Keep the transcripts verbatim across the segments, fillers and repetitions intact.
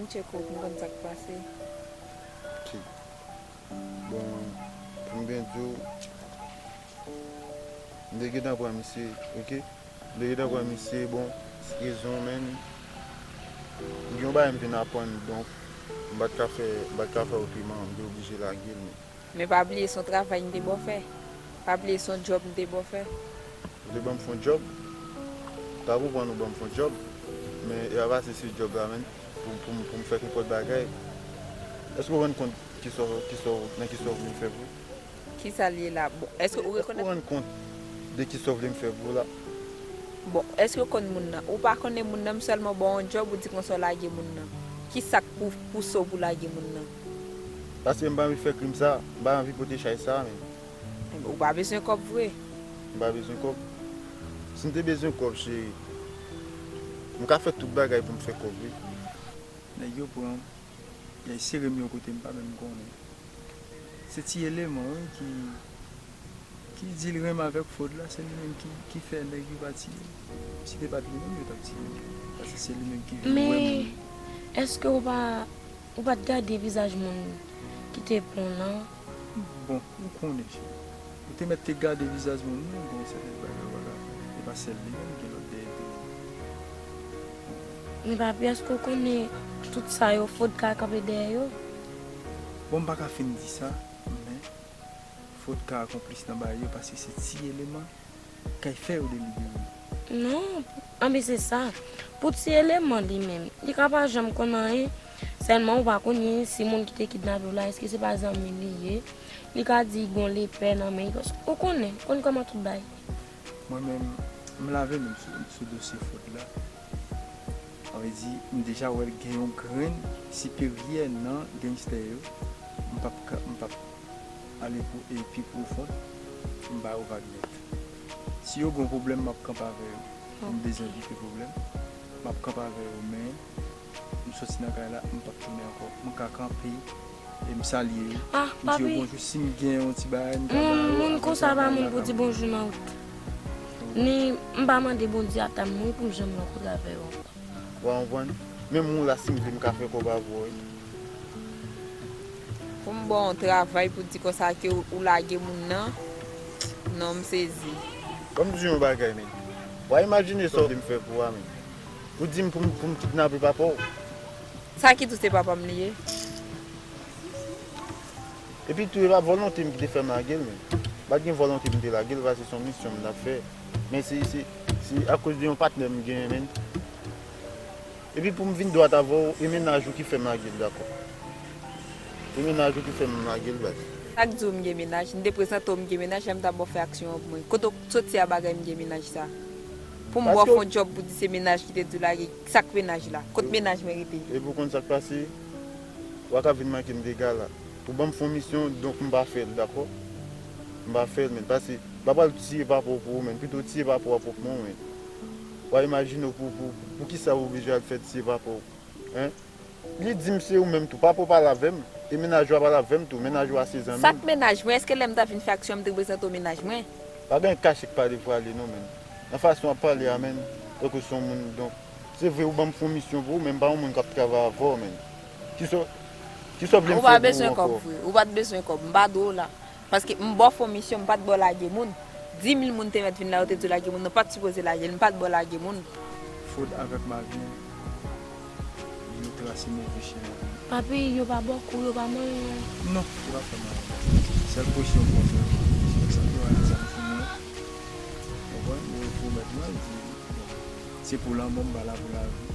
Tcheko pou m konn sa k pase. Ok. Bon, pou m byen di w, m te gentan pran misye, ok? M te gentan pran misye, bon, rezon, men, m gen yon bagay m vin aprann, donk, m pa t ka fè, m pa t ka fè otreman, m te oblije lage l, men. Men pa bliye se yon travay m te ba w fè. Pa bliye se yon djòb m te ba w fè. Ou te ban m fè yon djòb? M ta konprann ou ban m fè yon djòb, men e pa pase se djòb la, men, pou, pou, pou m fè nenpòt bagay. Èske w rann kont kisa, kisa, nan kisa w vle m fè pou ou? Kisa l ye la? Bon, èske ou rekonèt? Èske w rann kont de kisa w vle m fè pou ou la? Bon, èske w konn moun nan? Ou pa konnen moun nan, m sèlman ba w yon djòb, ou di konsa w lage moun nan. Kisa k pou, pouse w pou lage moun nan? Paske m pa anvi fè krim sa, m pa anvi pote chay sa, men. Ou pa bezwen kòb vre? M pa bezwen kòb. Si m te bezwen kòb, cheri, m ka fè tout bagay pou m fè kòb, wi. Nèg yo pran m, y al sere m yon kote m pa menm konnen. Se ti eleman, wi, ki, ki di l renmen avèk Fod la, se li menm ki, ki fè nèg yo pa tiye l. Si te pa t li menm, yo t ap tiye l. Paske se li menm ki vin wè moun. Men, èske w pa, ou pa t gade vizaj moun ki te pran w lan? Bon, ou konnen, cheri. Ou te mèt te gade vizaj moun nan, gen yon sèten bagay ou pa ka fè. E pa sèl li menm, gen lòt dèyè tou. Men papi, èske w konnen tout sa yo, Fod ka kanpe dèyè yo? Bon, m pa ka fin di sa, men Fod ka konplis nan bagay yo paske se ti eleman k kay fè yo delibere. Non, anben se sa. Pou ti eleman li menm, li ka pa janm konn anyen. Sèlman ou pa konnen si moun ki te kidnape w la, èske se pa zanmi li ye? Li ka di gon lepè nan men li, paske ou konnen, ou konn kòman tout bagay. Mwen menm, m lave men m sou, sou dosye Fod la. Sa vle di, m deja wè l gen yon grenn siperyè nan gangstè yo. M p ap ka, m p ap ale pou, e pi pwofon, m ba yo vag nèt. Si yo gen yon pwoblèm, m ap kanpe avè yo. M bezwen evite pwoblèm, m ap kanpe avè yo, men m soti nan kay la, m p ap tounen ankò. M ka kanpe e m salye yo. Ah, m di yo papi, bonjou, si m gen yon ti bagay, m ka ba yo. Moun konsa pa moun pou di bonjou nan wout. Ni m pa mande Bondye ata m mouri pou m janm rankontre avè yo ankò. Ou konprann? Menm ou la, si m vle, m ka fè kòb avè w, wi. Pou m ba w yon travay pou di konsa ke ou, ou lage moun nan? Non, m sezi. Ban m di w yon bagay, men. W a imajine sa w vle m fè pou ou a, men. Ou di m pou m, pou m kidnape papa w. Sa ki tou se papa m li ye? Epi tou, e pa vòlonte m ki te fè m lage l, men. Pa t gen vòlonte m te lage l, paske se yon misyon m t ap fè. Men se, se, se akoz de yon patnè m genyen, men. Epi pou m vin dwat avè w, e mennaj ou ki fè m lage l, dakò. E mennaj ou ki fè m lage l, baz. Sa k di w m gen mennaj? M te prezante w m gen mennaj, lè m t ap ba w fè aksyon an pou mwen. Kote w soti a bagay m gen mennaj sa? Pou m ba w fè yon djòb pou di se mennaj ki te di w lage, sa k mennaj la? Kot mennaj mwen rete? Epi w konn sa k pase? W a ka vin manke m dega la. Ou ban m fè yon misyon, donk m pa fè l, dakò? M pa fè l, men. Paske m pa pral tiye papa w pou ou, men. Pito tiye papa w a pwòp men w, men. W a imajine w pou, pou, pou kisa w oblije al fè tiye papa w, en? Li di m se ou menm tou. Papa w pale avè m, e mennaj ou a pale avè m tou. Mennaj ou a se zanmi m. Sa k mennaj mwen? Èske lè m t ap vin fè aksyon an, m te prezante w mennaj mwen? Pa gen kache k pale vwale non, men. Nan fason w ap pale a, men, tankou se yon moun, donk, se vre ou ban m fè yon misyon pou ou, men m pa yon moun k ap travay avè w, men. Kisa, kisa w vle m fè pou ou ankò? Ou pa bezwen kòb vre. Ou pa t bezwen kòb. M pa dwe w la. Paske m ba w fè yon misyon, m pa t ba w lage moun. Di mil moun te mèt vin la, yo te di w lage moun, nou pa t sipoze lage l, m pa t ba w lage moun. Fod avèk mari l, yo trase move chemen. Papi, yo pa ba w kou, yo pa manyen w? Non, yo pa fè m anyen. Sèl presyon pou fè, se sa yo ale zam sou mwen. Konprann? Yo pwomèt mwen, di, bon, se pou lanmò, m pa la pou lavi.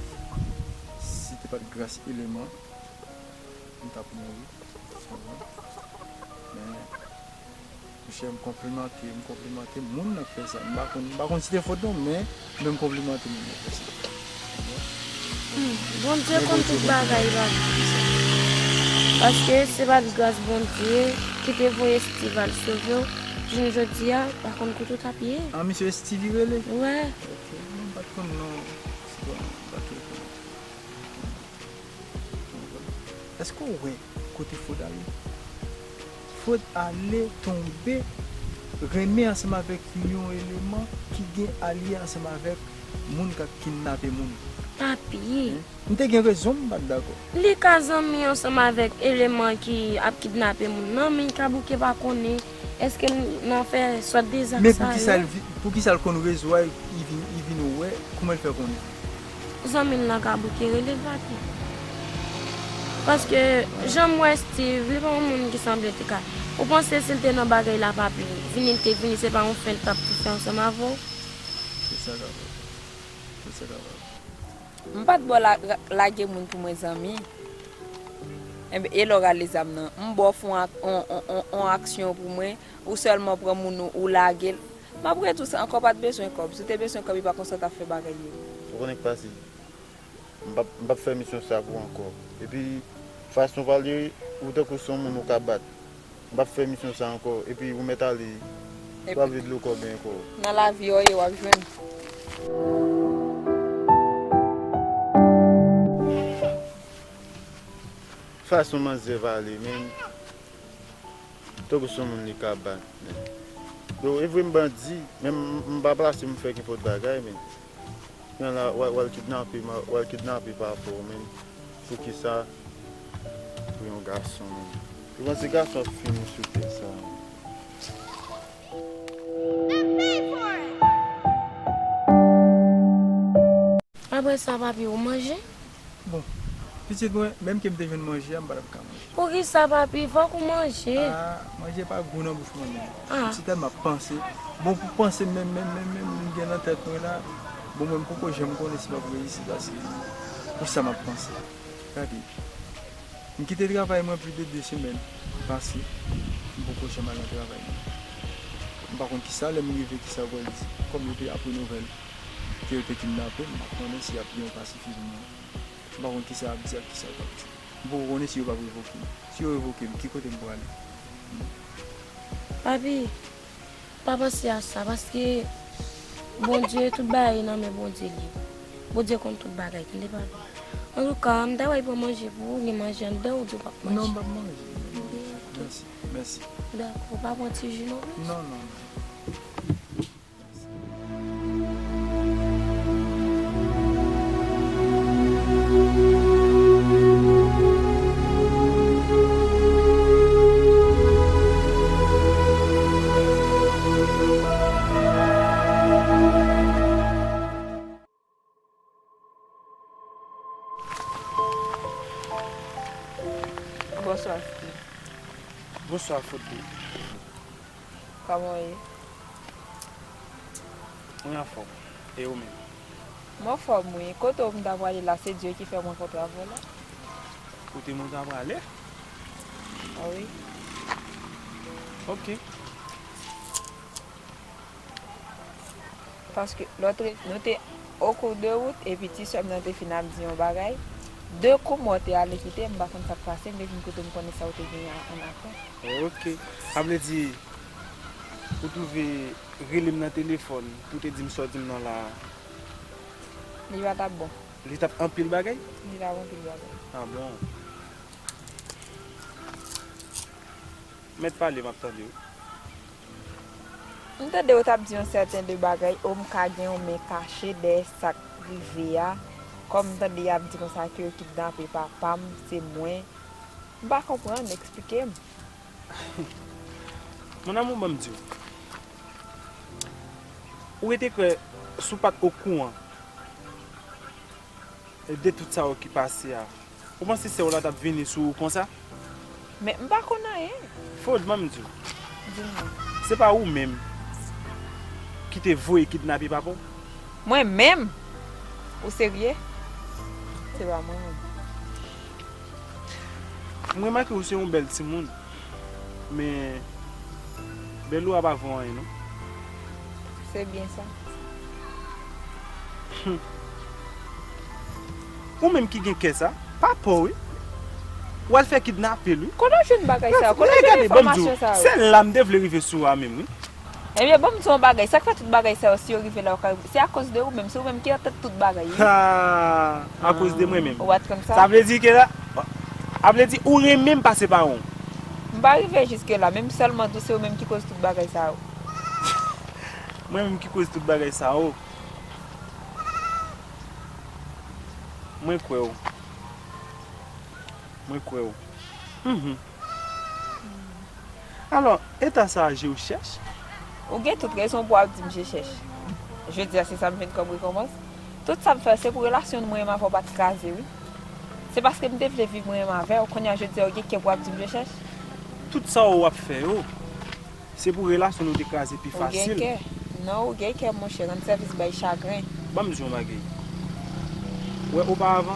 Si te pa t gras eleman, m t ap mouri. Konprann? Men, monchè, m konplimante, m konplimante moun nan k fè sa. M pa konn, m pa konn si te fot non, men, men m konplimante moun nan k fè sa. Hmm, Bondye konn tout bagay, papi. Paske se pa t gras Bondye ki te voye Steve al sove w, jounen jodi a, pa konn kote w t ap ye. Ah, misye Steve rele? Wè. Ok, non, m pa t konn non. M pa t rekonèt. Èske w wè kote Fod ale? Fod ale tonbe renmen ansanm avèk yon eleman ki gen alye ansanm avèk moun k ap kidnape moun. Papi. M te gen rezon, m pa t dakò. Li ka zanmi ansanm avèk eleman ki ap kidnape moun nan, men Kabouke pa konnen èske l nan fè sòt de zak sa yo. Men poukisa l vi-, poukisa l konn rezo a, li vin, li vin wè, kòman l fè konnen? Zanmi l nan Kabouke rele l, papi. Paske jan m wè Steve, li pa yon moun ki sanble te ka. Ou panse si l te nan bagay la, papi, vini l te vini, se pa yon fen l t ap tou fè ansanm avè w? Se sa k ap Se sa k ap M pa t ba w la, la, lage moun pou mwen, zanmi. Enben, e lè w rale zam nan? M ba w fè yon ak-, on, on, on, on aksyon pou mwen, ou sèlman pran moun ou, ou lage l. M ap redi w sa ankò, pa t bezwen kòb. Si w te bezwen kòb, e pa konsa w t ap fè bagay yo. Ou konnen k pase? M p ap, m p ap fè misyon sa pou ou ankò. Epi, fason w pale, ou tankou se yon moun ou ka bat. M p ap fè misyon sa ankò. Epi ou mèt ale. Epi w ap vle dlo kòben ankò. Nan lavi w ye w ap jwenn. Fason manzè pale, men tankou se yon moun li ka bat, men. Yo, e vre m bandi, men m, m pa plase m fè kenpòt bagay, men. Nan la, w al, w al kidnape, w al kidnape papa w, men. Poukisa pou yon gason, men? Ou panse gason ap fini sou tè sa? Apre sa, papi, ou manje? Bon, pitit mwen, menm ke m te jwenn manje a, m pa t ap ka manje. Poukisa, papi? Fòk ou manje. Ah, manje pa gou nan bouch mwen menm. Ah. M si tèlman ap panse. Bon, pou panse menm, menm, menm, menm, m gen nan tèt mwen la, bon, mwen, m poko janm konnen si m ap reyisi, paske pou sa m ap panse. Gade, m kite travay mwen plis de de semèn pase, m poko janm al nan travay mwen. M pa konn kisa, lè m rive, kisa yo pral di. Kòm yo te apre nouvèl ke yo te kidnape m, m ap konnen si y ap gen yon pasifik mwen. M pa konn kisa y ap di ak kisa yo p ap di. M poko konnen si yo p ap revoke m. Si yo revoke m, ki kote m prale? Papi, pa panse a sa, paske Bondye, tout bagay nan men Bondye li ye. Bondye konn tout bagay, tande, papi? Antouka, m ta wè pran manje pou ou, gen manje anndan, oubyen w p ap manje? Non, m p ap manje. Mèsi, mèsi. Dakò, pa pran ti ji non plis? Non, non, non. Bonswa, Steve. Bonswa, Foto. Kòman w ye? Mwen anfòm. E ou menm? M anfòm, wi. Kote w m ta prale la, se Dye ki fè m rankontre avè w la. Kote m ou ta prale? A wi. Ok. Paske lòt re-, nou te o kou de wout, epi ti sè m nan te fin ap di yon bagay. De kou mò te ale kite m, m pa konn sa k pase, m te vin kote w m konnen sa w te genyen an, an afè. Ok. Sa vle di, ou twouve rele m nan telefòn pou te di m sa w di m nan la a? Li pa t ap bon. Li t ap anpil bagay? Li t ap anpil bagay. Ah bon? Mèt pale, m ap tande w. M tande yo t ap di yon sèten de bagay, o m ka gen yon men kache dèyè sa k rive a. Kòm m tande y ap di konsa ke yo kidnape papa m, se mwen. M pa konprann, eksplike m. Mon amour, ban m di w. Ou rete kwè si w pa t okouran de tout sa yo ki pase a, ou panse sè w la t ap vini sou ou konsa? Men m pa konn anyen. Fod, ban m di w. Di m non. Se pa ou menm ki te voye kidnape papa w? Mwen menm? Ou serye? Se pa mwen menm. M remake ou se yon bèl timoun. Men, bèl ou a pa vo anyen, non. Se byen sa. Hum. Ou menm ki gen kè sa, pa pa w, wi. W al fè kidnape l, wi. Kote w jwenn bagay sa yo? Kote w jwenn enfòmasyon sa yo? Sèl la m te vle rive sou a menm, wi. Ebyen, ban m di w yon bagay. Sa k fè tout bagay sa yo, si yo rive la, yo ka rive. Se akoz de ou menm. Se ou menm ki antèt tout bagay, wi. Ha! Akoz de mwen menm. Ou pa t konn sa? Sa vle di ke la, sa vle di ou renmen m pase paran w. M pa rive jiske la, men m sèlman di w se ou menm ki koz tout bagay sa yo. Mwen menm ki koz tout bagay sa yo. Mwen kwè w. Mwen kwè w. Mhm. Alò, eta sa a je w chèch? Ou gen tout rezon pou w ap di m je chèch. Jodi a, se sa m jwenn kòm rekonpans. Tout sa m fè, se pou relasyon mwen menm avè w pa t kraze, wi. Se paske m te vle viv mwen menm avè w, kounye a jodi a, ou gen kè pou w ap di m je chèch? Tout sa w ap fè yo, se pou relasyon nou te kraze pi fasil. Ou gen kè. Non, ou gen kè, monchè, rann sèvis bay chagren. Ban m di w yon bagay. Wè, oparavan,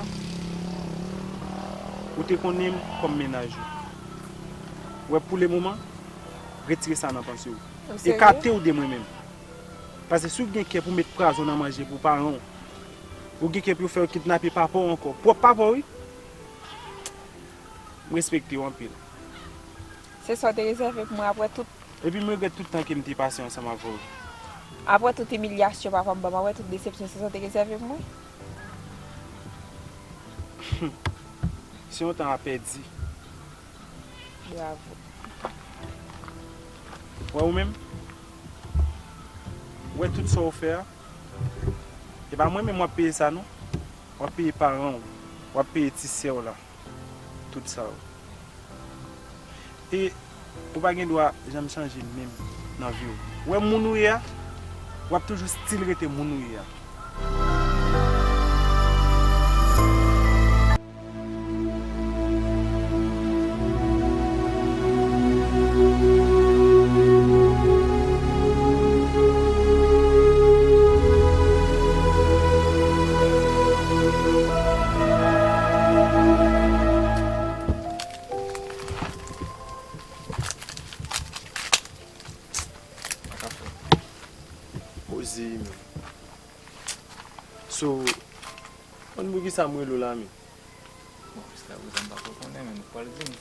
ou te konnen m kòm mennaj ou. Wè, pou le moman, retire sa nan panse w. Ou serye? Ekate w de mwen menm. Paske si w gen kè pou met pwazon nan manje pou paran w, ou gen kè pou yo fè yo kidnape papa w ankò. Pwòp papa w, wi. M respekte w anpil. Se sa w te rezève pou mwen apre tout. Epi m regrèt tout tan ke m te pase ansanm avè w. Apre tout imilyasyon papa m ban m, apre tout desepsyon, se sa w te rezève pou mwen? Se yon tan a pèdi. Bravo. Wè ou menm? Wè tout sa w fè a? E pa mwen menm w ap peye sa non. W ap peye paran w. W ap peye ti sè w la. Tout sa yo. E ou pa gen dwa janm chanje menm nan vi w. Ou wè moun ou ye a, w ap toujou still rete moun ou ye a. Poze, men. So, konn poukisa m rele w la, men? Bon, jiskaprezan m pa ko konnen, men ou pral di m.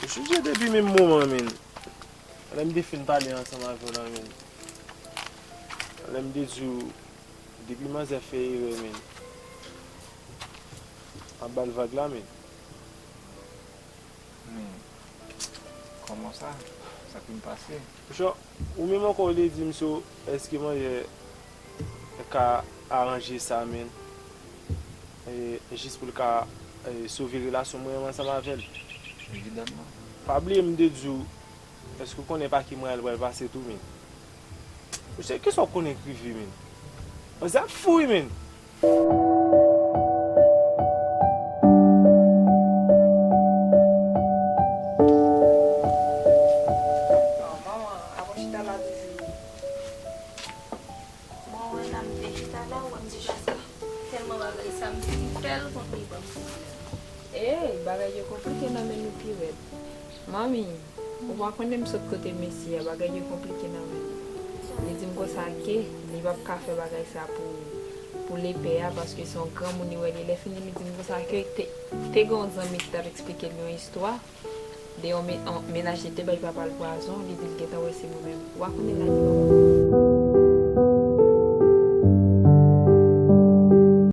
Ou sonje depi menm moman, men. Lè m te fin pale ansanm avè w la, men. Lè m te di w, depi manzè fè erè, men. M ap ba l vag la, men. Men, kòman sa? Sa k vin pase? Jan, ou menm ankò ou te di m so, èske manzè ka aranje sa, men, e, jis pou l ka, e, sove relasyon mwen ansanm avè l? Evidamman. Pa bliye m te di w, èske w konnen pa ki mwen al pral pase tou, men? Ou se kisa w konnen k rive, men? Manzè ap fou wi, men! Bon, manman, ap chita la toujou. Bon, wè, nan m te chita la, ou wè m te chita. Tèlman bagay sa m fin fè l kont li ban m pwoblèm. Ey, bagay yo konplike nan men nou pi rèd. Manmi, ou pa konnen m sot kote mesye a, bagay yo konplike nan men li. Li di m konsa ke li p ap ka fè bagay sa pou, pou lepè a, paske se yon granmoun li wè li. Lè fini, li di m konsa ke te, te gen yon zanmi ki t ap eksplike l yon istwa de yon me-, yon mennaj li te bay papa l pwazon, li di l gentan wè se mwen menm. Ou pa konnen la li